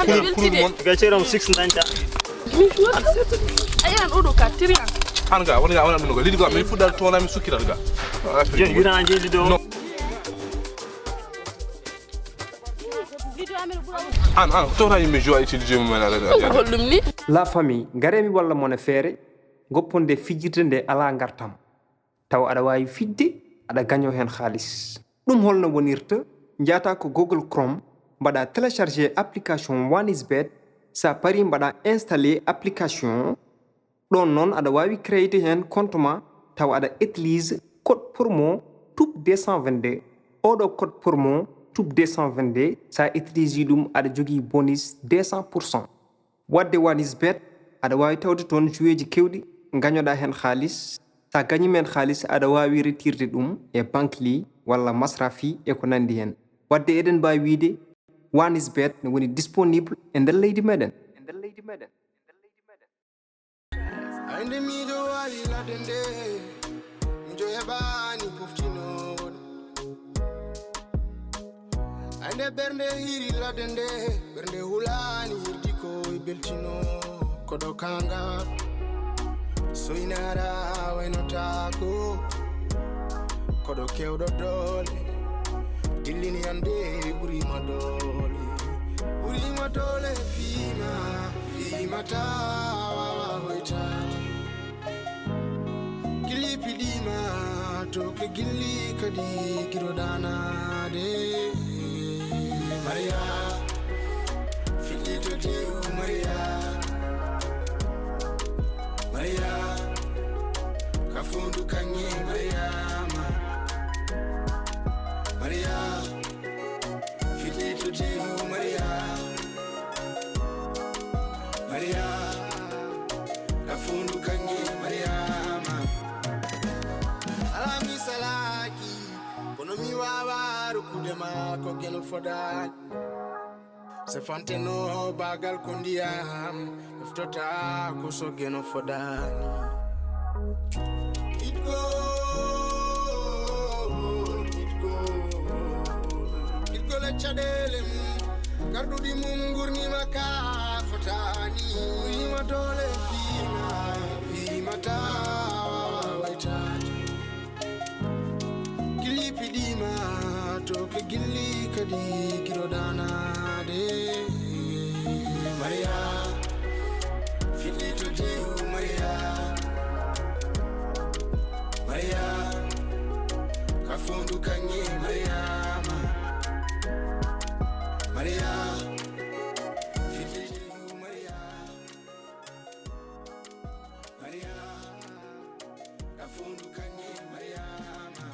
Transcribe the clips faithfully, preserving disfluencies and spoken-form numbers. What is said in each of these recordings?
Kulol, kulol mon. Ga ceeram six dañta. Ayan oɗo ka tiriyan. An ga wona ga wona ɗum ga lidi ga min fuɗɗal toona min sukkiral ga. Jon yurana jeeli ɗo. No. An an tawta yimɓe jowa utilisé mumen ala. Holɗum ni? La famille, ngaree mi walla mon e feere, gopponde fijirde nde alaa ngartam. Tawa aɗa waawi fijde, aɗa gañoo heen haalis. Ɗum holno wonirta? Njaata ko Google Chrome, mbaɗa télécharger application One is Bet. Sa pari mbaɗa installer application. Ɗoon noon aɗa waawi créer heen compte ma, tawa aɗa utilise code promo tube deux cent vingt-deux. Oɗo code promo tube deux cent vingt-deux, sa utilise ɗum aɗa jogii bonus deux cent pour cent. Wadde One is Bet, aɗa waawi tawde toon joueeji keewɗi, ngañoɗaa heen haalis. Sa gañiima heen haalis, aɗa waawi retirde ɗum e Bankly walla Masrafi e ko nanndi heen. Wadde eɗen mbaawi wiyde One is Bet ne woni disponible e nder leydi meɗen. Aynde miijo waali ladde nde, miijo heɓaani poftinoowo ɗum. Ay nde ɓernde hiiri ladde nde, ɓernde hulaani hirdi ko e beltino. Koɗo kaŋŋa soynaara waynotaako. Koɗo keewɗo doole, dillini annde ɓuriima doole. Ɓuriima doole fiima, fiima taa waawa hoytaade. Gilli piɗiima to ke gilli kadi giro danaade. Maria, fiɗɗi to diw Maria. Maria, ka fundu kaŋŋe Mariama. Maria, fiɗɗi to diw Maria. Maria, ka fundu kaŋŋe Mariama. Alaa mi salaaki, kono mi waawaa rokkude ma ko geno fodaani. Se fanteno baagal ko ndiyam, eftota ko so geno fodaani. Itgo, itgo, itgo le caɗeele mum, garɗuɗi mum ngurnima ka fotaani. Uyima doole fiima, fiima taa waawa waytaade. Gilli piɗiima to ke gilli kadi giro danaade. Maria, fiɗɗi to diw Maria. Maria, ka fundu kaŋŋe Mariama. Maria, fiɗɗi to diw Maria. Maria, ka fundu kaŋŋe Mariama.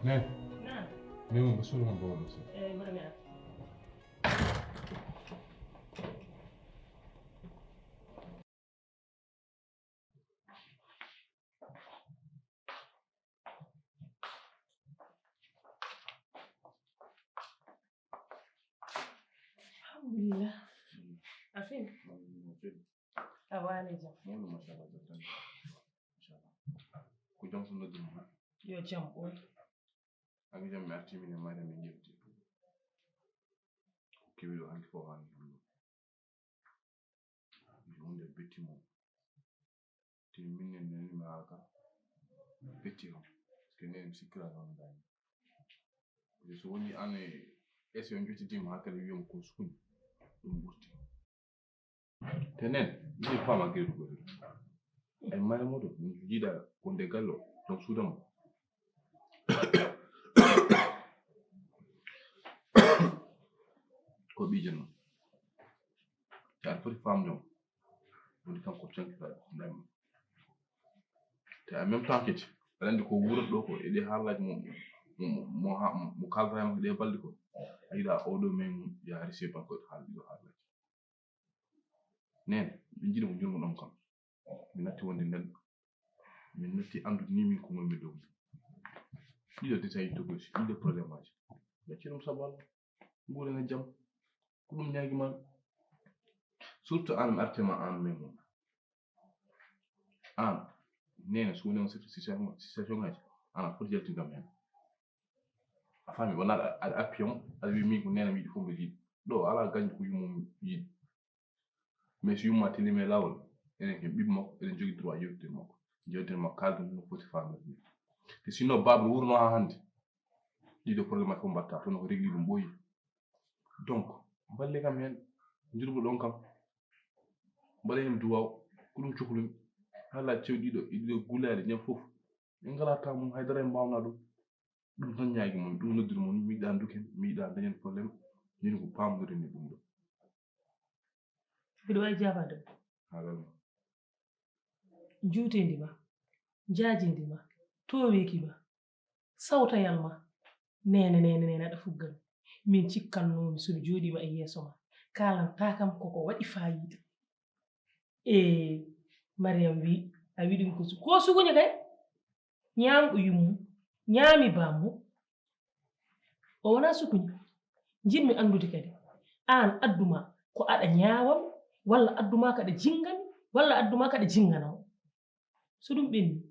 Ne. Naam. Ne mo basulu mo bawlo si. Eh, mami. Alhamdulillah. Afin. A waali jam. Mawɗo, machallah, jam tan. Machallah. Ko jam tan noddi ma? Yo jam ɓoy. Ami jam mi arti min e Mariam min jewti. Ko kewi ɗo hanki fof hanki ɗum. Ɗum hunde betti mo. Te min ne nani mi haaka. Betti kam. Parce que ne mi sikkira kam dani. Parce que so woni an e esi on ƴettiti ma hakkille wiyam ko suuɗi. Ɗum ɓurti. Te nen, mi faama gere ɗum goto. Ay mare moto, min jiiɗa wonde gallo, donc suudam. Ko ɓiijo non. Te aɗa foti faamde on. Woni kanko cankita ndema. Te en même temps kadi, aɗa anndi ko wuurata ɗo ko, e ɗe haalaji mo, mo, mo, mo ha-, mo kaldata e makko ɗe balɗe ko. A yiɗa oɗo men mum yaha recevoir ko haalɗi ɗo haalaji. Nen, min jiiɗi mo jurmo ɗon kam. Mi natti wonde nden. Min natti anndude ni min ko ngonmi dow. Ɗiɗo détail togosi, ɗiɗo problème aji. Gacci ɗum sabu Allah. Nguurana jam. Ko ɗum ñaagi ma. Surtout an mi arte ma an men mum. An. Neene, so woni on surtout situation, situation ngaji, ana foti yaltin kam heen. A faami, wona aɗa, aɗa appi on, aɗa wiya min ko neene mi yiɗi fof mbiɗa yiɗi. Ɗo alaa gañjo ko yummum yiɗi. Mais so yumma tellima e laawol, enen ken ɓiɓɓe makko, eɗen jogii droit yewtidde makko. Jewtidde makko, kaalden no foti faamorde ni. Te sinno baaba no wuurno haa hannde, ɗiɗo problème aji fof mbatta, kono ko régli ɗum ɓooyi. Donc, mballe kam heen, njurmo ɗon kam, mbaɗa heen duwaw, ko ɗum cohlumi. Haala cewɗi ɗiɗo, e ɗiɗo gulaali, ñam fof. En ngalaa temps mum, haydara en mbaawna ɗum. Ɗum tan ñaagi mon, ɗum noddiri mon, mi yiɗaa nduken, mi yiɗaa dañen problème, min ko paamodiri ni ɗum ɗo. Mbiɗo wawi jaabaade mo. Haalal ma. Njuuteendi ma, njaajeendi ma, tooweeki ma, sawtayal ma, neene, neene, neene, aɗa fugga mi. Min cikkannoomi so mi jooɗiima e yeeso ma, kaalantaa kam koko waɗi faayiida. E Mariyam wi, a wi ɗum ko su-, ko sukuña kay? Ñaamɗo yummu, ñaami bammu. O wonaa sukuña. Njiɗmi anndude kadi, aan adduma ko aɗa ñaawam, walla adduma ko aɗa jinngami, walla adduma ko aɗa jinngana mo? So ɗum ɓenni,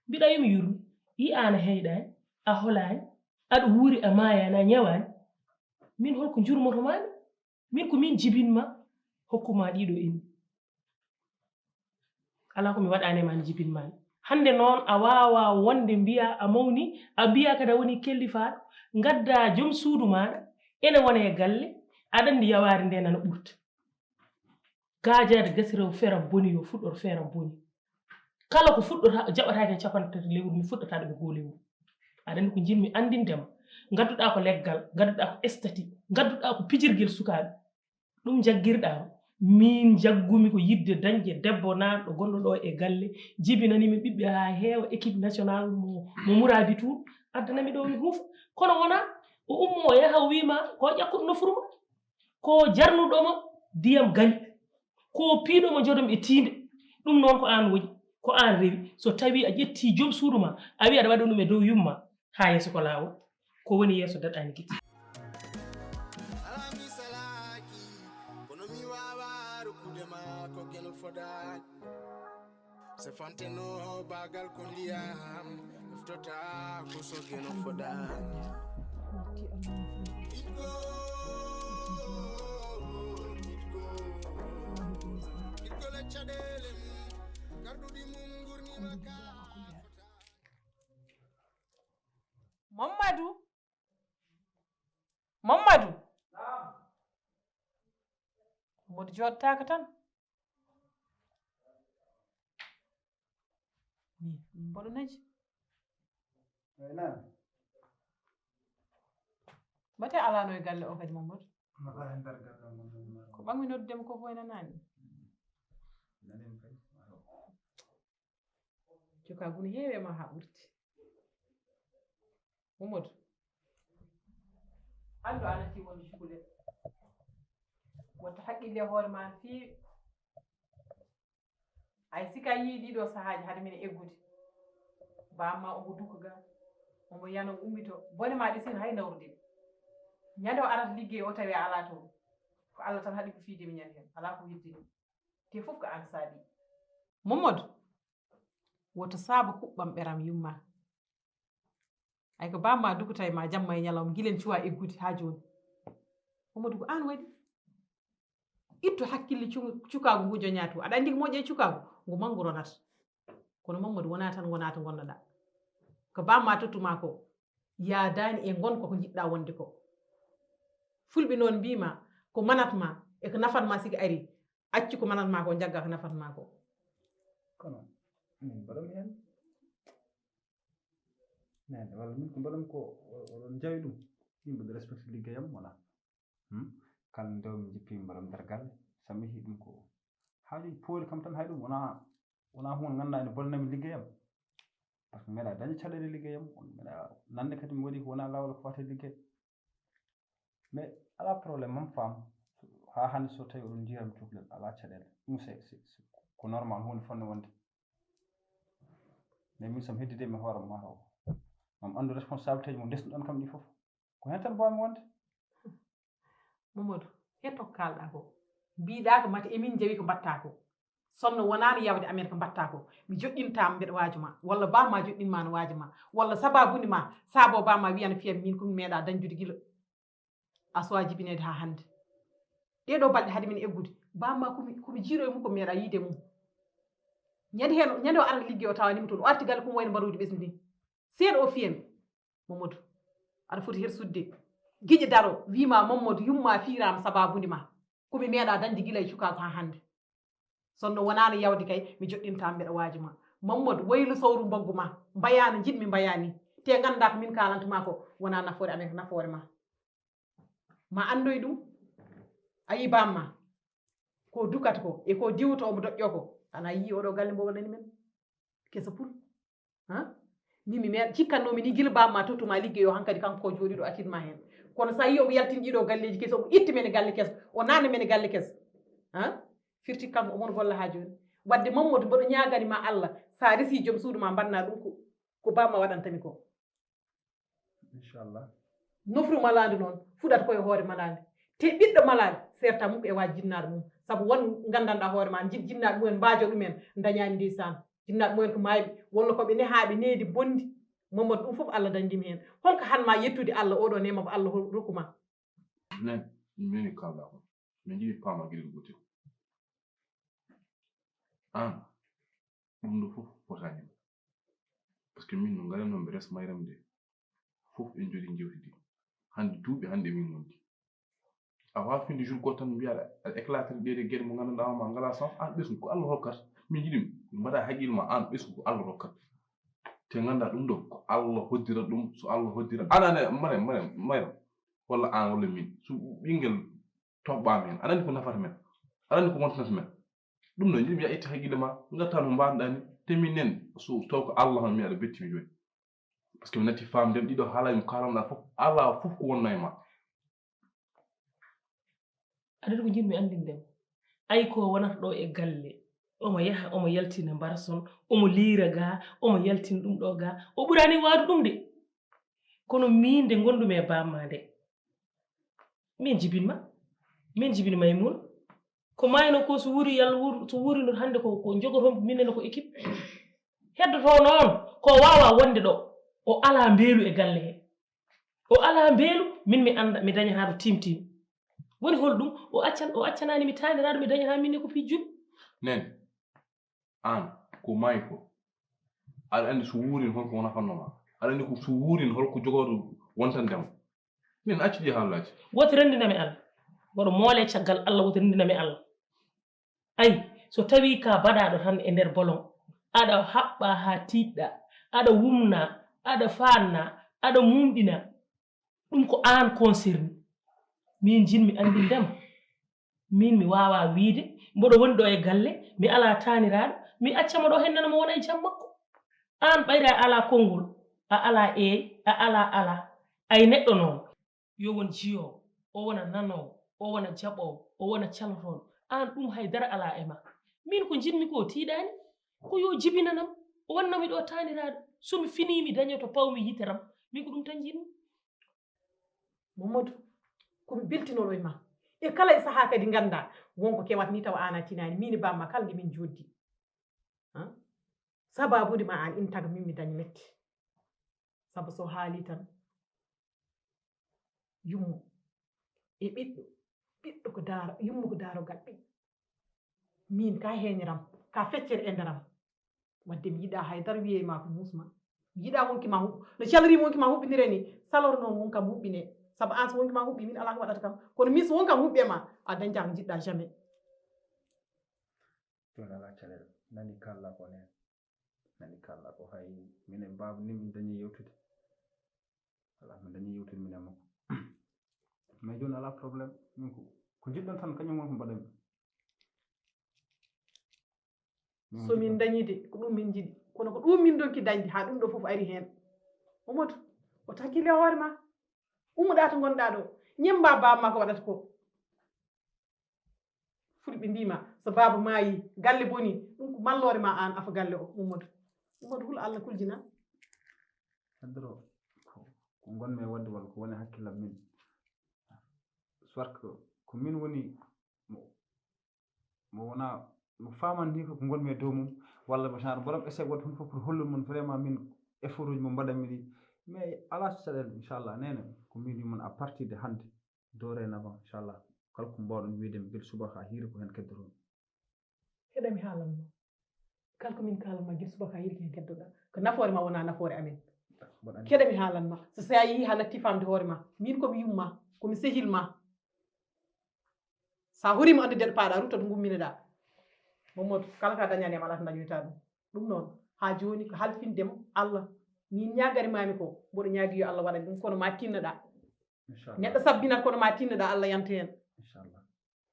mbiɗa yumi yurmi, yi aan a heyɗaani, a holaani, aɗa wuuri, a maayaani, a ñawaani. Min holko njurmoto maami? Min ko min jibinma, hokkuma ɗiɗo inni. Alaa ko mi waɗaani e ma, mi jibinmaani. Hannde noon a waawaa wonde mbiyaa a mawni, a mbiyaa kadi a woni kellifaaɗo, ngaddaa joom suudu maaɗa, ene wona e galle, aɗa anndi yawaare nde nana ɓurta. Gaajaade gasi rew feram boni yo fuɗɗor feram boni. Kala ko fuɗɗota, jaɓataake e capanɗe tati lewru, mi fuɗɗata ɗum e goo lewru. Aɗa anndi ko njiɗmi anndinde ma. Ngadduɗaa ko leggal, ngadduɗaa ko estati, ngadduɗaa ko pijirgel sukaaɓe. Ɗum njaggirɗaa ma. Min njaggumi ko yiɗde dañde debbo naanɗo gonɗo ɗo e galle, jibinani mi ɓiɓɓe haa heewa, équipe nationale mo, mo Mourabitoun, addanami ɗo mi huufa. Kono wonaa, o ummo o yaha o wiima ko ƴakkuɗo nofru ma. Ko jarnuɗo ma ndiyam gali, ko piiɗo ma jodom e tiinde. Ɗum noon ko aan woƴi, ko aan rewi. So tawii a ƴettii joom suudu ma, a wii aɗa waɗa ɗum e dow yumma, haa yeeso ko laawol. Ko woni yeeso daɗaani gite. Alaa mi salaaki, kono mi waawaa rokkude ma ko geno fodaani. Se fanteno bagal ko ndiyam, eftota ko so geno fodaani. Itgo, itgo, itgo le caɗeele mum, garɗuɗi mum ngurnima ka. Mamadou. Mamadou. Mboɗo jooɗtaaka tan. Min, min mboɗo naji. Eyi, naam. Mbate alaano e galle o kadi, Mamadou? Mbaɗa e nder galle o, Mamadou. Ko ɓangmi noddudema ko fof e nanaani. Nanim kay. Cukaagu ne heewi e ma haa ɓurti. Mamadou, anndu a natti wonde cukalel. Wonta haqqille e hoore ma no feewi. Hay si ka yii ɗiɗo sahaaji hade men eggude. Bamma omo dukka ga, omo yana, omo ummito. Bone ma ɗe sina hay nawrude. Ñande o arata liggey o tawi a alaa toon. Ko Allah tan haɗi ko fiide mi ñande heen. Alaa ko weddini. Te fof ko aan saabi. Mamadou, woto saabo kuɓɓam ɓeram yumma. Ay ko bamma dukata e ma jamma e ñalawma, gilen cuwa eggude haa jooni. Mamadou, ko aan waɗi. Ittu hakkille cu-, cukaagu ngu joñaa to. Aɗa anndi ko moƴƴa e cukaagu? Ngu manngu ronata. Kono Mamadou, wonaa tan ngonaa to ngonnoɗaa. Ko bamma tottuma ko, yaadaani e ngonka ko njiɗɗaa wonde ko. Fulɓe noon mbiima, ko manat ma e ko nafat ma siki ari, accu ko manat ma ko, njagga ko nafat ma ko. Kono min mbaɗami heen. Nene, walla min ko mbaɗami ko, o-, oɗon njawi ɗum. Min mbaɗi respecté liggeyam, wona. Hmm? Kala nde mi jippi mbaɗam nder galle, so mi yii ɗum ko haaju pooli kam tan, hay ɗum wona, wona huunde ngannduɗaa ene bonnami liggeyam. Par ce que mi meeɗa dañde caɗeele liggeyam, mi meeɗa nande kadi mi waɗi ko wona laawol ko fate liggey. Mais alaa problème, mam faam, haa hannde so tawi oɗon njiiram cukalel, alaa caɗeele. Ɗum c'est, c'est, c'est ko normal, huunde fotnde wonde. Mais min so mi heddii e hoore am, mataw mam anndu responsabilité ji mo ndesnuɗon kam ɗi fof. Ko heen tan mbaawmi wonde. Mamadou, hetto ko kaalɗaa ko. Mbiɗaa ko mate emin njawi ko mbaɗtaa ko. Sonno wonaano yawde Amerik mbaɗtaa ko, mi joɗɗintaa mbeɗa waajo ma, walla baa ma joɗɗin ma no waajo ma, walla sabaabundi ma, saabo baa ma wiyana fiyam min ko mi meeɗa dañdude gila. A suwaa jibineede haa hannde. Ɗee ɗoo balɗe hade min eggude, baa ma ko mi, ko mi jiiɗo e mum ko mi meeɗa yiide e mum. Ñande heen, ñande o arata liggey o tawaani mo toon, o arti galle ko mi wayno mbaroodi ɓesndi ni. Seeɗa o fiyami. Mamadou, aɗa foti hersudde. Giƴe daro, wii ma Mamadou, yumma fiiraama sabaabundi ma. Ko mi meeɗa dañde gila e cukaagu haa hannde. Sonno wonaano yawde kay, mi joɗɗintaa mbeɗa waajo ma. Mamadou, waylu sawru mbaggu ma. Mbayaa no njiɗmi mbayaa ni. Te nganndaa ko min kaalanta ma ko, wonaa nafoore amen, ko nafoore ma. Ma anndoy ɗum. A yii bamma. Ko dukata ko, e ko diwto omo doƴƴo ko. Ana yii oɗo galle mbo wallani men. Keso pul. Ha? Min mi meeɗa cikkannoomi ni gila bamma tottuma liggey o hankadi kanko ko jooɗiiɗo accidma heen. Kono so a yii omo yaltini ɗiɗo galleeji kesi, omo itti men e galle keso, o naatna men e galle keso. Ha? Firti kanko omon golla haa jooni. Wadde Mamadou mboɗo ñaagani ma Allah, so a resi joom suudu ma mbanna ɗum ko, ko bamma waɗantami ko. Inchallah. Nofru malaandu noon fuɗata koye hoore malaande. Te ɓiɗɗo malaande seerta mum e waa jinnaaɗo mum. Sabu won nganndanɗaa hoore ma, jin-, jinnaaɗo mumen mbaajo ɗumen, ndañaani ndeysaan. Jinnaaɗo mumen ko maayɓe, wonno ko ɓe nehaaɓe needi bonndi. Mamadou, ɗum fof Allah dañdima heen. Holko han ma yettude Allah oɗo neema mo Allah ho-, rokku ma? Nen, mini kalɗa ko. Min jiɗi paama gila ko gotel. Aan, ɗum ɗo fof fotaani ma. Parce que min no ngaɗanno mbe res mayram nde. Fof en jooɗi jewtidi. Hannde duuɓi hannde min ngondi. A wawa finde jour goto tan mbiya aɗa, aɗa éclater ɗe, ɗe guerre mo ganduɗa ma ngala sens. Aan ɓesngu ko Allah hokkat. Min jiɗi mbaɗa haqqil ma aan ɓesngu ko Allah hokkat. Te ganda ɗum ɗo ko Allah hoddira ɗum, so Allah hoddira. Aan ane mane, mane, mayram. Walla aan walla min. So ɓingel toɓɓaama heen. Aɗa anndi ko nafata men? Aɗa anndi ko wontanata men? Ɗum noon, yimɓe a itti hakkille ma, ngarta no mbaɗɗaa ni, te min nen, so taw ko Allah tan mi aɗa betti mi jooni. Parce que mi natti faamde ɗiɗo haalaaji mo kaalanɗaa fof, alaa fof ko wonnoo e ma. Aɗa ko njiɗmi anndinde mo. Ay ko wonata ɗo e galle, omo yaha, omo yaltina mbarson, omo liira ga, omo yaltina ɗum ɗo ga. O ɓurani waadu ɗum de. Kono min de ngonɗumi e bamma de. Min jibinma. Min jibini Maymuna. Ko mayno ko so wuuri, yalla wuur-, so wuuri no hannde ko, ko jogoto minen ko équipe. Heddoto noon ko waawa wonde ɗo. O alaa mbeelu e galle he. O alaa mbeelu, min mi annda, mi dañata ɗo timtim. Woni hol ɗum? O accan, o accanaani mi taaniraaɗo, mi dañata minne ko pijjuɗo. Nen, aan, ko maayi ko? Aɗa anndi so wuurin holko nafanno ma? Aɗa anndi ko so wuurin holko jogooɗo wontande ma? Min accu ɗi haalaaji. Woto renndinami Allah. Mboɗo moole caggal Allah, woto renndinami Allah. Ay, so tawii ka baɗaaɗo tan e nder bolon, aɗa haɓɓa haa tiiɗɗa, aɗa wumna, aɗa faanna, aɗa mumɗina, ɗum ko aan concerné. Min njiɗmi anndindema. Min mi waawaa wiyde, mboɗo woni ɗo e galle, mi alaa taaniraaɗo, mi accamo ɗo hennana mo wona e jam makko. Aan ɓayri a alaa konngol, a alaa eey, a alaa alaa. Ay neɗɗo noon, yo won jiyoowo, o wona nanoowo, o wona jaɓoowo, o wona calotooɗo. Aan ɗum hay dara alaa e ma. Min ko njiɗmi ko tiiɗaani, ko yo jibinanam, o wannami ɗo taaniraaɗo. So mi finii mi dañoto pawmi yiteram, min ko ɗum tan njiɗmi. Mamadou, ko mi beltinooɗo e ma. E kala e sahaa kadi nganndaa, won ko kewata ni tawa aan a tinaani, miin e bamma kala nde min njooɗdi. Ha? Sabaabu nde ma aan ina taga min mi daña mette. Sabu so haali tan, yummo e ɓiɗɗo, ɓiɗɗo ko daaro, yummo ko daarogal ɓiɗɗo. Min ka heñiram, ka feccere e ndaram. Wadde mi yiɗa haydara wiye ma ko muusma. Mi yiɗa wonki ma huɓɓ-, no calorimi wonki ma huɓɓinire ni, salor noon wonkam huɓɓine. Sabu aan so wonki ma huɓɓi, min alaa ko waɗata kam. Kono min so wonkam huɓɓi e ma, a dañta ko njiɗɗa jamais. Jooni alaa caɗeele. Nani kalla ko neen. Nani kalla ko hay minen baaba ni min dañi yewtude. Alaa, min dañi yewtude minen makko. Mais jooni alaa problème. Min ko, ko njiɗɗon tan kañum woni ko mbaɗanmi. Min So woni min ko dañi de, ko ɗum min njiɗi. Kono ko ɗum min donki dañde, haa ɗum ɗo fof ari heen. Mamadou, o takkile hoore ma. Ummoɗaa to ngonɗaa ɗo. Ñemmba baaba ma ko waɗata ko. Fulɓe mbiima, so baaba maayi, galle boni. Ɗum ko malloore ma aan, afa galle o, Mamadou. Mamadou, hul Allah kuljina. Heddoro, ko, ko ngonmi e waɗde walla ko woni hakkillam min. Soit que ko min woni mo, mo wonaa mo faman ni ko ngonmi e dow mum, walla mo genre mboɗon essaye waɗde hunde fof pour hollun mon vraiment min effort uji mo mbaɗanmi ɗi. Mais ala caɗeele, inchallah, nene ko min yumon à partir de hannde, dorénavant, inchallah, kala ko mbawɗon wiide mi, gila subaka haa hiiri ko heen keddoton. Heɗami haalan ma. Kala ko min kaalan ma gila subaka haa hiiri ko heen keddoɗa. Ko nafoore ma wona nafoore amen. Keɗami haalan ma. So sa yehi haa natti famde hoore ma. Min ko mi yumma, ko mi sehil ma. Sa horima ande ndeɗo paaɗa, rutta to ngumminoɗa. Mamadou, kala ka dañani am ala to dañoyta ɗum. Ɗum noon, haa jooni ko halfindema Allah. Min ñaagari mami ko, mboɗo ñaagi yo Allah waɗan ɗum, kono ma tinnoɗa. Neɗɗo sabbinat kono ma tinnoɗa, Allah yanta heen. Inchallah.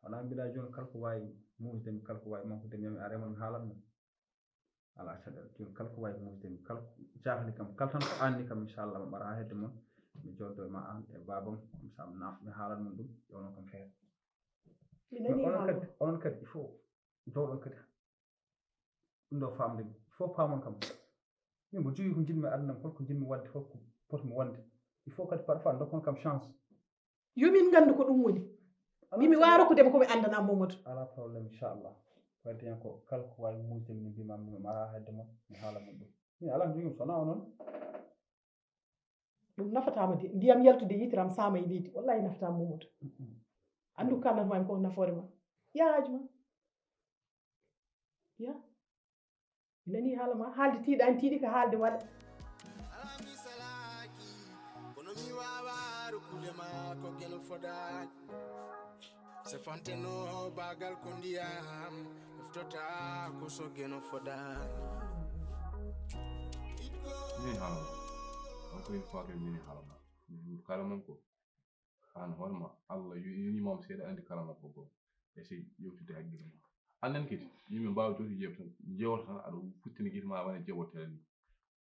Wona mbiɗa jooni kala ko wawi muusde mi, kala ko wawi mankude mi, mi arema mi haalan mo. Ala caɗeele, jooni kala ko wawi muusde mi, kala ko jahli kam, kala tan ko anni kam, inchallah, mi ɓara haa hedde mon, mi joddo e ma an e babam, comme ça mi haalan mon ɗum, ƴewno kam feere. Onon kadi, onon kadi il faut jowɗon kadi. Ɗum ɗo famde mi, il faut pamon kam. Min mbo jogi ko jiɗmi aduna am, holko jiɗmi wadde, holko potmi wonde. Il faut kadi parfois dokkon kam chance. Yo min nganndu ko ɗum woni. Min mi waaro ko dema ko mi anndana Mamadou. Ala problème, inchallah. Wadde hen ko kala ko wawi muusde mi mbima mi mara hedde mon, mi haala mon ɗum. Min ala jogi so na onon. Ɗum nafatama de, ndiyam yaltude yitiram sama e leydi, wallahi nafatama Mamadou. Anndu kalnat ma ko nafoore ma. Ya haaju ma. Ya. Nani haala ma, haalde tiiɗaani tiiɗi ko haalde waɗa. Alaa mi salaaki, kono mi waawaa rokkude ma ko geno fodaani. Se fanteno baagal ko ndiyam, ɗoftota ko so geno fodaani. Mini haala ma, encore une fois que mini haala ma. Kala man ko. An hoore ma Allah yonimama seeɗa andi kala ma fof goo. Essaye ƴewtude hakkille ma. Annen kadi yimɓe mbawa jewtude jeewa tan, jeewata tan aɗa futtini gite ma wona jeewotere ni.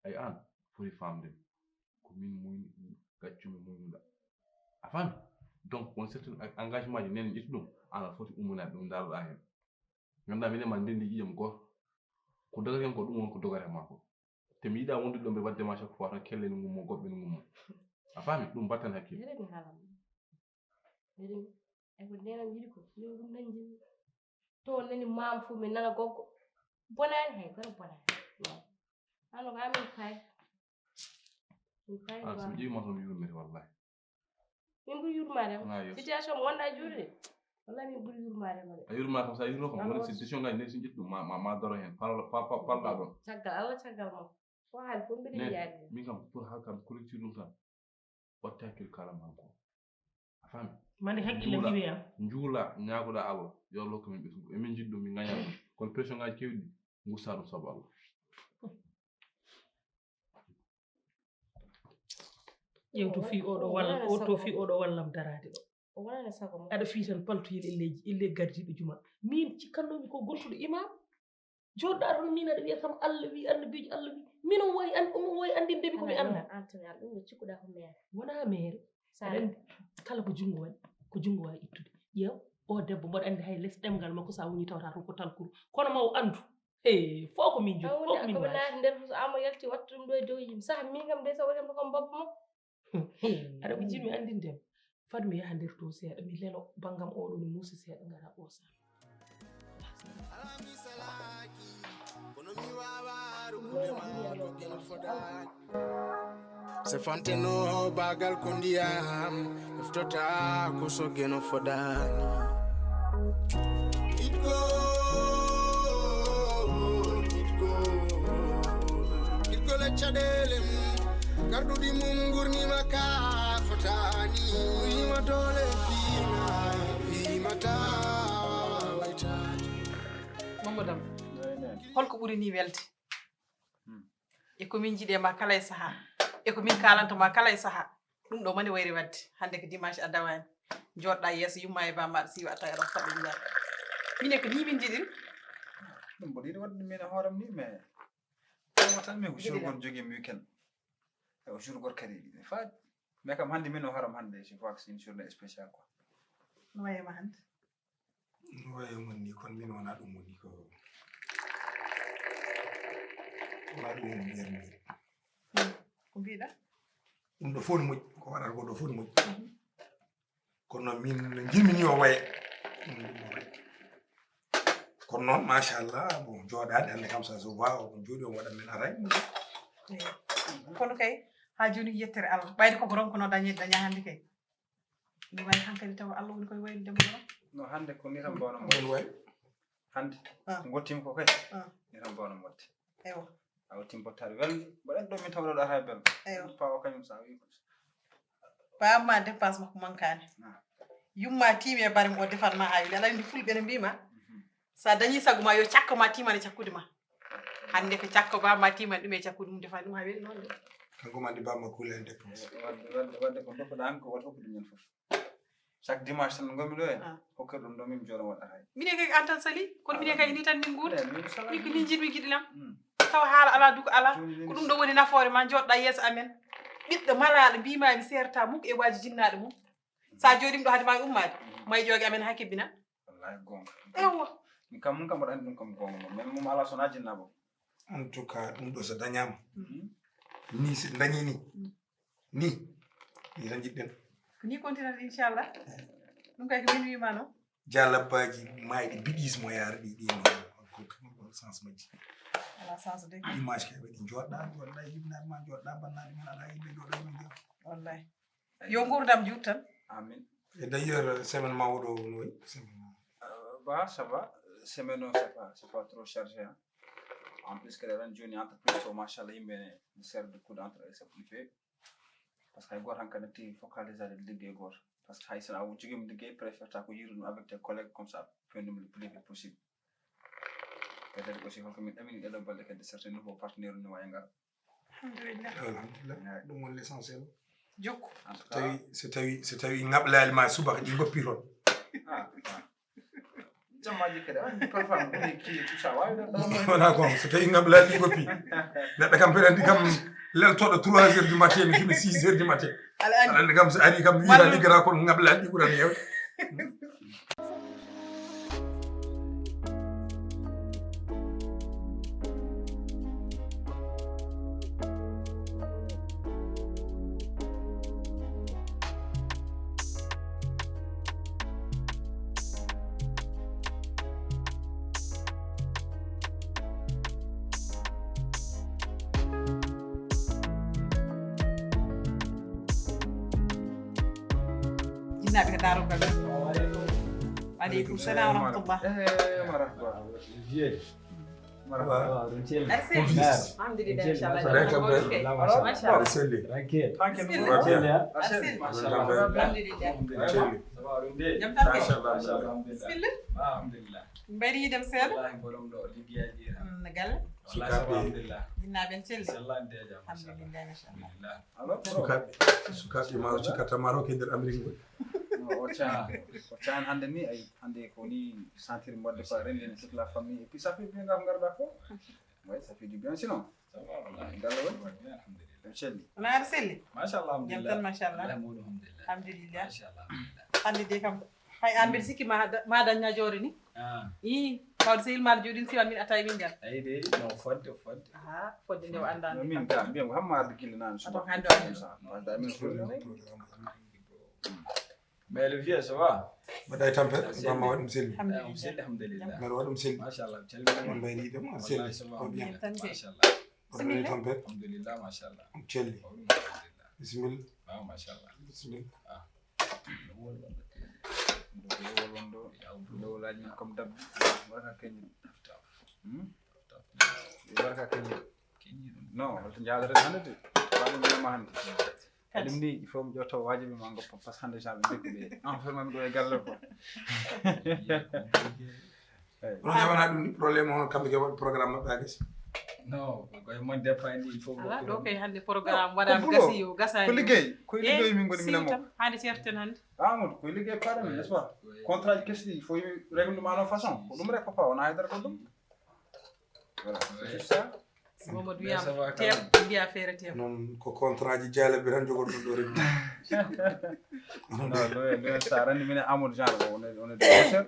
Ay an foti famde ko min muyni gaccumi muynuɗa. A fami? Donc won certain engagement ji nen ƴetti ɗum an aɗa foti umminade ɗum ndaroɗa hen. Ganduɗa minen ma ndendi ƴiƴam goto. Ko dogata hen ko ɗum woni ko dogata ma ko. Te mi yiɗa wondude ɗo mbe wadde ma chaque fois tan kelle ne ngummo goɓɓe ne ngummo. A faami ɗum battan hakkille. Mbeɗa mi haalan ma. Mbeɗa mi e ko nenam yiɗi ko min ɗum nanjinmi. To nani maam fof mi nana goggo. Bonani hay goto bonani. Hano ko amin pay. Min pay. Ah, so mi ƴeewi ma tan mi yurmete wallahi. Min ɓuri yurmaade ma. Situation mo wonɗa juuɗe de. Wallahi min ɓuri yurmaade ma de. A yurma kam sa yurno kam wona si décision ngaji nden so ƴetti ɗum ma ma doro hen palɗa ɗon. Caggal Allah caggal ma. Ko haali fof mbiɗa yiyaade. Min kam pour ha kam collecture ɗum tan. Watta hakkil kala ma ko. A faami? Mande hakkille diwe am. Njuula ñaagoɗa Allah yo Allah hokku min ɓesngu. Emin njiɗi ɗum min ngaña ɗum. Kono pression ngaji kewɗi gusta ɗum sabu Allah. Ƴeew to fii oɗo walla o to fii oɗo wallam daraade ɗo. O wonani sago mo. Aɗa fii tan paltoyel elleeji elle gardiiɗo juma. Miin cikkannomi ko gontuɗo imam. Jooɗɗa toon miin aɗa wiya kam Allah wi annabiijo Allah wi. Miin on wawi an on wawi anndinde mi ko mi annda. An tan Allah ɗum ɗo cikkuɗa ko meere. Wona meere. Aɗa anndi kala ko junngo waɗi ko junngo wawi ittude. Ƴeew o debbo mboɗo anndi hay les ɗemngal makko sa woni tawata toon ko talkuru. Kono ma o anndu. He fof ko min jogii fof ko min waawi. Naati nder so amo yalti watta ɗum ɗo e dow yimɓe saha min kam de so waɗi ko mbabba mo. Aɗa ko jiɗmi anndinde am fad mi yaha nder to seeɗa mi lelo banngam oɗo no muusi seeɗa ngara ɓoosa. Se fanteno bagal ko ndiyam ɗoftota ko so geno fodaani. Iɗgol e caɗeele mum garɗuɗi mum ngurnima ka fotaani. Ɓurima doole fiima fiimata waytaani. Mamadou Am, holko ɓuri ni welde? E ko min njiɗe ma kala e saha e ko min kalanta ma kala e saha. Ɗum ɗo mani wayri wadde hannde ko dimanche a dawani. Joɗɗa yeeso yumma e bammaɗo siwa attawa ɗon faɗɗo njaar. Mine ko ni min njiɗiri. Ɗum mboɗo yiɗi waɗde min e hooram ni mais tawma tan min ko jour gon jogimi weekend. E o jour gor kadi yiɗi faade. Mais kam hannde min o hooram hannde je vois que c'est une journée spéciale quoi. No wayema hannde? No wayi e mon ni kono min wona ɗum woni ko wona ɗum woni mbiyatmi. Ko mbiɗa? Ɗum ɗo fof ne moƴƴi ko waɗata ko ɗo fof ne moƴƴi. Kono noon min no njirmi ni o waya ɗum ɗum o waya. Kono noon, machallah, bon, jooɗaade hannde kam, ça se voit, on jooɗi, on waɗa men aray. Eyi. Kono kay, haa jooni ko yettere Allah. Ɓayde koko ronkuno dañeede, dañaa hannde kay. Mi wayi hankadi tawa Allah woni koye waylude mo ɗo. No hannde ko ni tan mbawno moɗde. Min wayi. Hannde, Ah. ko ngottiimi ko kay, Ah. ni tan mbawno moɗde. Eywa. A wottiimi bottaari welnde, mboɗo anndi ɗo min tawɗo ɗo ata belɗo. Eywa. Pawa kañum so a wi. Bamma dépense makko mankaani. Ah. Yumma tiimi e bare mo o defat ma haa weli. Aɗa anndi fulɓe ne mbiima. So a dañii sago ma yo cakko ma tiimane cakkude ma. Hannde ko cakko bamma tiimane ɗum e cakkude mum defani ɗum haa weli noon de. Kanko ma ndi bamma kuule en dépense. Wadde wadde wadde ko dokkuɗa an ko wata hokkude min fof. Chaque dimanche tan ngomi ɗo e Ah. hokkir ɗum ɗo min jooɗo waɗa hay. Minen kay an tan sali kono minen kay ni tan min nguuri. Eh, min sala. Min ko min jiɗmi giɗi lam. Hmm. Tawa haala alaa duko alaa. Jooni min Ko ɗum ɗo woni nafoore ma jooɗɗa yeeso amen. Ɓiɗɗo malaaɗo mbima mi seerata mukko e waaji jinnaaɗo mum. Sa jooɗima ɗo hade ma ummaade. May ƴooge amen haa kebbina. Wallahi gonga. Ewa. Min kam mun kam mboɗo anndi ɗum kam gonga mum. Men mum ala sona jinnaɓo. En tout cas, ɗum ɗo so dañaama. Ni si dañi ni. Ni. Ni tan jiɗɗen. Ko ni kontinat inchallah. Ɗum kay ko min wima noon. Jalabbaaji mayɗi biɗis mo yaara ɗi ɗi no. Ko kam ɗo sens majji. Ala sens de. Image kay waɗi jooɗɗa jooɗɗa yimnaɓe ma jooɗɗa bannaɗe men ala yimɓe jooɗɗa yimɓe jooɗɗa. Wallahi. Yo nguurdam juut tan. Amin. Et d'ailleurs, semaine mawɗo no wayi semaine mawɗo. Euh, bah, ça va. Semaine o c'est pas c'est pas trop chargé hein. En plus kadi aɗa anndi jooni entreprise o machallah yimɓe ne serre de coude entre eux c'est plus fait. Parce que hay gooto han kadi natti focalisade liggey gooto. Parce que hay so a jogiima liggey préférta ko yiiru ɗum avec tes collègues comme ça fewndum le plus vite possible. Peut-être aussi holko min ɗamini ɗeɗo balɗe kadi certains nouveaux partenaire ne wawi ngar. Alhamdulillah. Alhamdulillah. Ɗum woni l'essentiel. Jokku. En tout So tawi so tawi so tawi ŋaɓlaali ma subaka ɗi ngoppi toon. Jammaji kadi an parfois mi ɓuri kii tout ça wawi ɗon ɗon. Wona ko so tawi ŋaɓlaali ɗi ngoppi. Neɗɗo kam mbeɗa anndi kam leltoɗo trois heures du matin mi kino six heures du matin. Aɗa Aɗa anndi. Anndi kam so ari kam wiira liggata kono ŋaɓlaali ɗi ɓurani hewde. Jinnaaɓe ko daarogal. Waaleykum salam wa rahmatullah. Eh, marahaba. Marahaba. Arsel. Alhamdulillah inchallah. Barka, barka. Machallah. Arsel. Tranquille. Arsel. Machallah. Alhamdulillah. Inchallah. Jam tan kay. Alhamdulillah. Bismillah. Mbayri dem seeɗa. Wallahi borom ɗo liggeyaaji tan. Mm, galle. Wallahi ça va alhamdulillah. Jinnaaɓe en celli. Sellan déjà machallah. Alhamdulillah machallah. Alhamdulillah. Sukaaɓe sukaaɓe ma o cikkata maroke nder Amérique ngol. O can o can hannde ni ay hannde ko ni sentir mbaɗde ko renndini toute la famille et puis ça fait bien ngam ngarɗa ko. Oui, ça fait du bien sinon. Ça va, wallahi. Galle woni? Ça va bien, alhamdulillah. En celli. Wona aɗa selli? Machallah, alhamdulillah. Jam tan, machallah. Wallahi, mawɗum, alhamdulillah. Alhamdulillah. Machallah, alhamdulillah. Hannde de kam hay an mbiɗa sikki ma da- ma dañ najoore ni. Ah, I tawde sehil ma jooɗin siwan min a tawi min ngal. ayi de, no fodde, fodde. Aha, fodde nde o annda No min ka mbiyam ko hamma arde gille naan suba. Ɗum hannde o annda. Sa wanda min ko. Mais le vieux, ça va? Mbaɗa e tampere bamma waɗum selli. Ah, on selli, alhamdulillah. Mbaɗa waɗum selli. Machallah, on calmini. Mbayri yiɗe mo Wallahi, selli. ça va, Ko bien. alhamdulillah. Machallah. Mbaɗa e tampere. Alhamdulillah, machallah. Celli. Alhamdulillah. Bisimilla. Ah, machallah. Bisimilla. Ah. Lowol wonɗo. Lowol wonɗo. Lowolaaji men comme dabbi. Warka keñi. Hmm? Warka keñi. Non, holto jaadata hannde de. Wala mi nama hannde. Kadi ni il faut mi ƴetta waajibi ma ngoppa parce que hannde sa ɓe ndekku ɓe enferme mi ɗo e galle ko. Onon jawana ɗum ni problème on kamɓe ke waɗi programme maɓɓe a gasi. Non, koye mon dépend ni il faut Ala ɗo goɗɗo. Kay hannde programme waɗama Bulo. gasi yo Ko gasani. liggey, ko Eh, liggey min ngoni minen siwtam mo. Hannde certen hannde. Amadou, ko liggey paɗa min n'est-ce pas? Contrat ji kesi ɗi il faut règlement non façon. Ko ɗum rek papa wona haydara ko ɗum. Voilà, c'est juste ça. Mamadou Mais ça va wiyama quand tew même. Mbiya feere tew. Noon ko contrat ji jaalaɓe tan jogorɗon ɗo rek. Non, non, non, sa randi minen Amadou genre o on est on est des bosseurs.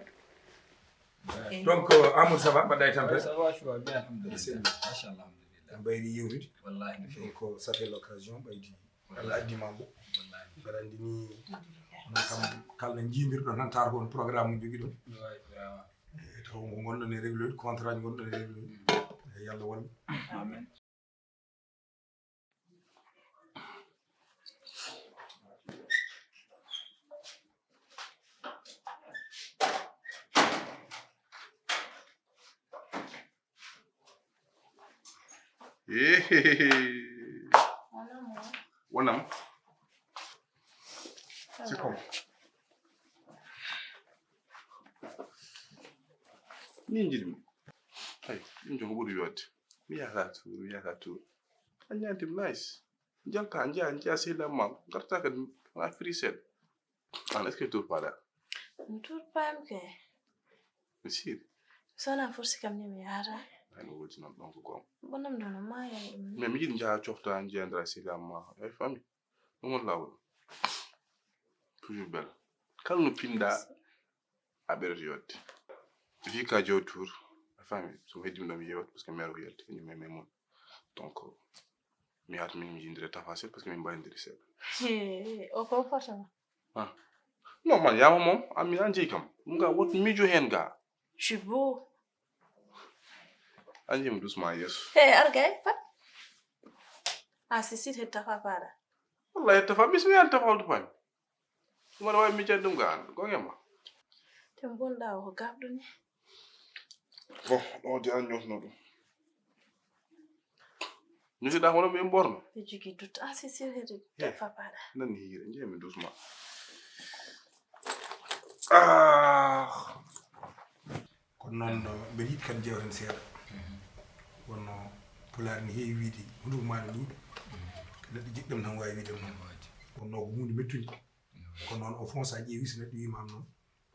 Donc euh, Amadou ça va mbaɗɗa e tampere. Ça va, je vois bien, alhamdulillah. Machallah, alhamdulillah. Mbayri yewtude. Wallahi, no feewi. Donc ça fait l'occasion ɓaydi Allah addima mo. Wallahi. Mbeɗa anndi ni onon kam kalno jiimirɗon tan tawata ko on programme mo jogiɗon. Ouais, vraiment. E taw ko gonɗon e régloyde, contrat ji gonɗon e régloyde. E Yalla wallu. Amin. Wonam. C'est comme. Min jiɗmi. Ay, ɗum joko ɓuri yodde. Mi yaka tour, mi yaka tour. A ñanti nice. Jalta, njiya, njiya sehil am ma. Garta kadi wona free seeɗa. An, est-ce que tour paɗa? Mi tour pam ke. Mi siri. Sona forsi kam ni mi yara. Ay, no wodi non ɗon ko gom. Bonam ɗon no maya ɗum. Mais mi yiɗi njaha cofta, njiya ndara sehil am ma. Ay, famille. Ɗum woni laawol. Toujours belle. Kala no pinɗa, a ɓeydata yodde. Fii ka jow tour, a faami, so mi heddii ɗo mi yeewat, parce que mère ko yalti, kañum e Maimouna. Donc, mi yahat min mi yindira Tafa seeɗa, parce que min mbayndiri seeɗa. He, o ko fotama? Ah. Non, man, yama moom, a mi an jeyi kam. Ɗum ga, wot miijo heen ga. Je suis beau. A jeyi mo doucement yeeso. He, ar gay, pat. Ah, c'est sûr, he Tafa paɗa. Wallahi, he Tafa, bismillah, he Tafa, holto fami. Ɗum aɗa waawi miijande ɗum ga an, gonga ma. Te bonɗa o ko gabɗo ni. Bon, ɗo de an ñootno ɗum. Ñotiɗa hono ɓe mborno. Ɓe jogii doute. Ah, c'est sûr, he Tafa paɗa. Nan ni hiire, njeemi doucement. Ah. Kono noon, mbeɗa yiɗi kadi jewten seeɗa. Wonno Pulaar ne heewi wiide, hunduko ma ne luuɗi. Neɗɗo jiɗɗam tan waawi wiide ɗum noon. Wonno ko huunde mettunde. Kono noon, au fond, so a ƴeewi, so neɗɗo wiima noon,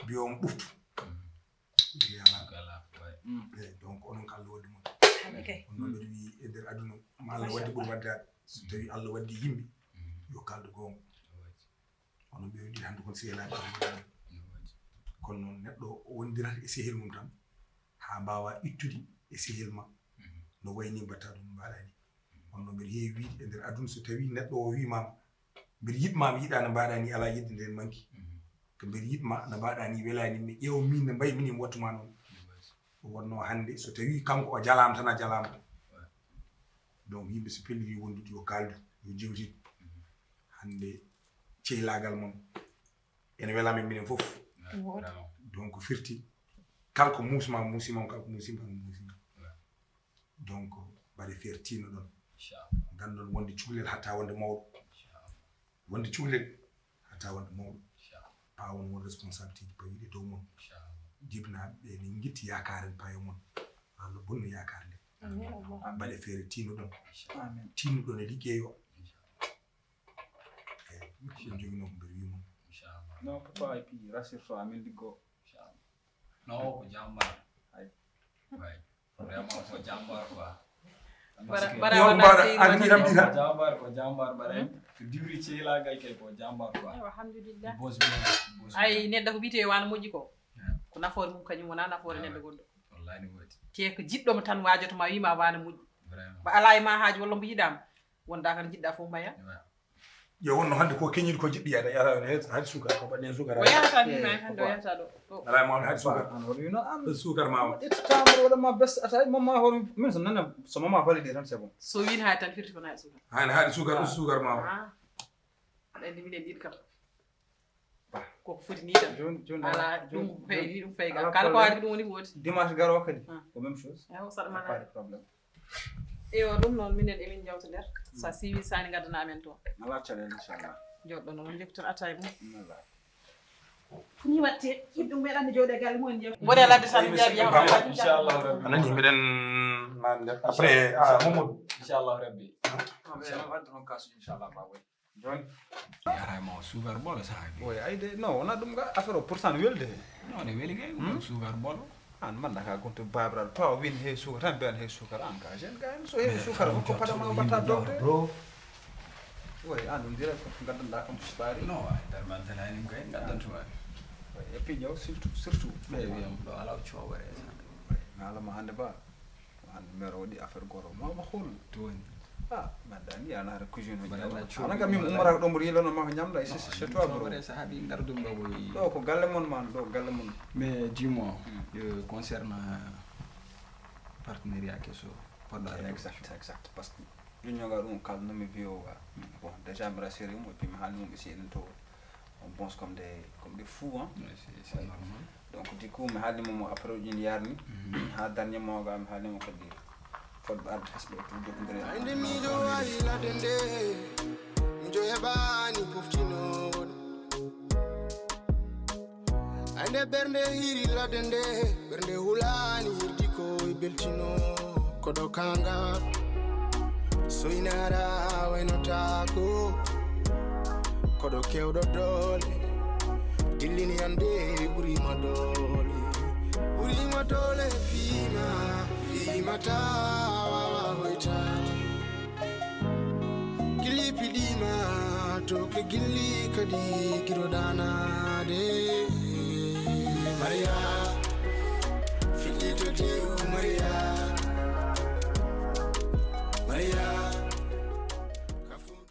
mbiyo mo ɓuftu. Mbiya alaa. Alaa, ouais. Mm. Eey, donc, onon ko Allah waddi mon. Amin kay. Kono noon, mbeɗa wiyi e nder aduna, ma Allah waddi ɓuri waddaade. So tawi Allah waddi yimɓe, yo kaaldu goonga. Hono mbiɗo wiide hannde kon sehilaaɓe am wonani. Kono noon, neɗɗo wondirat e sehil mum tan, haa mbaawa ittude e sehil ma. No wayi ni mbaɗta ɗum, mbaɗa ni. Kono noon, mbeɗa heewi wiide e nder aduna, so tawi neɗɗo o wiima, mbeɗa yiɗ ma, mi yiɗa no mbaɗa ni, alaa yiɗde nden manki. Ko mbeɗa yiɗ ma, no mbaɗa ni welaani mi, ƴeew min no mbayi min mi wattu ma noon. Wonno hannde, so tawi kanko o jalaama tan, a jalaama. Donc, yimɓe so pelliti wondude, yo kaaldu, yo jewtid. Hannde, cehlaagal mon ene wela men minen fof. Donc, firti, kala ko muusma, muusima, kala ko muusima, muusima. Donc, mbaɗe feere, tiinno ɗon. Inchallah. Nganndon wonde cukalel hatta wonde mawɗo. Inchallah. Wonde cukalel hatta wonde mawɗo. Inchallah. Pawon won responsabilité ji pawiɗi e dow mon. Inchallah. Jibinaaɓe ɓe ne ngitti yaakaare payo mon. Allah bonnu yaakaare nde. Amin. Mbaɗe feere, tiinno ɗon. Inchallah. Amin. Tiinno ɗon e liggey o. Inchallah. Eey, ɗum joginoo ko mbeɗa wiya mon. Inchallah. Non, papa, et puis, rassure-toi, amin liggo. Inchallah. Non, ko jambar. Ay. Way. Vraiment, ko jambar quoi. Bara, bara, yo wona mbaɗa sey an wona ni ramɗina. Ko jambar, ko jambar, bara. Hmm? Ko diwri ceylaagal kay, ko jambar quoi. Ewa, alhamdulillah. Boss bien, boss bien. Ay, neɗɗo ko wiyetee wano moƴƴi ko. Yeah. Ko nafoore mum kañum, wona nafoore neɗɗo goɗɗo. Wallahi ni woti. Te ko jiɗɗo mo tan waajoto ma, wiima wano moƴƴi. Vraiment. Mbo alaa e ma haaju walla mbo yiɗaama. Wonda kan jiɗɗa fof maya. Yeah. Yo wonno hannde ko keñiiɗo ko jiɗɗo yahata, yahata, hay suukar ko mbaɗen suukar. O yahata ni, eh, hannde o yahata ɗo. Ɗo. Alaa e mawɗo hay suukar. An hoto wino an. Suukar ma o. Ƴettata mboɗo waɗa ma bes ata, mama hoto, min so nana, so mama faali ɗe tan c'est bon. So win hay tan firti ko na suukar. Hani haɗi suukar, ah, suukar ma o. Ah. Aɗa anndi minen ɗiɗi kam. Koko foti ni tan. Joni, joni, ala joni, ɗum joni, fayni, ɗum fayga. Ala kala ko problème. Haali ɗum woni ko woti. Dimanche garo kadi, ah, ko même chose. Ewa, saɗa mana. Pas de problème. Ewa, ɗum noon minen emin njawta nder. Sa siiwi sani ngaddana amen toon. Ala caɗeele, inchallah. Joɗɗo noon, jokki tan attaye mum. Inchallah. Ni watte, ɗum meɗan jooɗe galle mum en jawta. Mboɗe ladde tan jaabi yaha. Inchallah rabbi. A nani mbiɗen naan nder. Après, ah, Mamadou. Inchallah rabbi. Ah, mais wadde noon kasu, inchallah, ma woy. Joni. Yaray ma o suukar bolo saha bi. Oy, ay de, non, wona ɗum ga, affaire o pourtant welde. Non, ne weli kay, hmm? Ɗum suukar bolo. An manda ka gonto babiraɗo, tawa win he suukar, tan mbiyan he suukar, an ka jeune gars, so he suukar, ko paɗa ma batta docteur. Bro. Oy, an ɗum direct ko gaddanɗa kam sipari. Non, ay, darman tan ay nim kay, gaddantu ay. Oy, et puis ñaw surtout, surtout. Ɓe wiyam ɗo ala o cooware sa. Oy, ngalama hande ba. An mero waɗi affaire goro, ma, ma hol. Toni. Ah, mbaɗɗa ni, a laara cuisine o Mbaɗa ƴawa. laara Ana kam min ummoraaka ɗo mboɗo yilano ma ko ñamɗa e sese chez toi bro. Soobare so haaɓi ngar ɗum ɗo ko Ɗo ko galle mon man, ɗo galle mon. Mais dis-moi, euh, concernant partenariat keso poɗɗa Exact, exact. Parce que ƴoññoga ɗum kalnumi V O A. Bon, déjà mi rassiri mo, et puis mi haalni mo aussi eɗen to on pense comme des, comme des fous, hein. C'est normal. Donc du coup mi haalni mo mo après ɗin yarni. Ha dernier moment ga mi haalni mo kadi fodɓe arde hasɓe e tout jokkodire. Ande miɗo wawi ladde nde miɗo heɓani poftinoɗo. Ande ɓernde hiri ladde nde ɓernde hulani hirdi ko e beltino. Koɗo kanga soynara waynotako. Koɗo kewɗo doole dillini ande ɓurima doole. Ɓurima doole fima fima ta wawa hoytade. Gilli piɗima to ke gilli kadi kiro danade. Maria fiɗɗito tew Maria.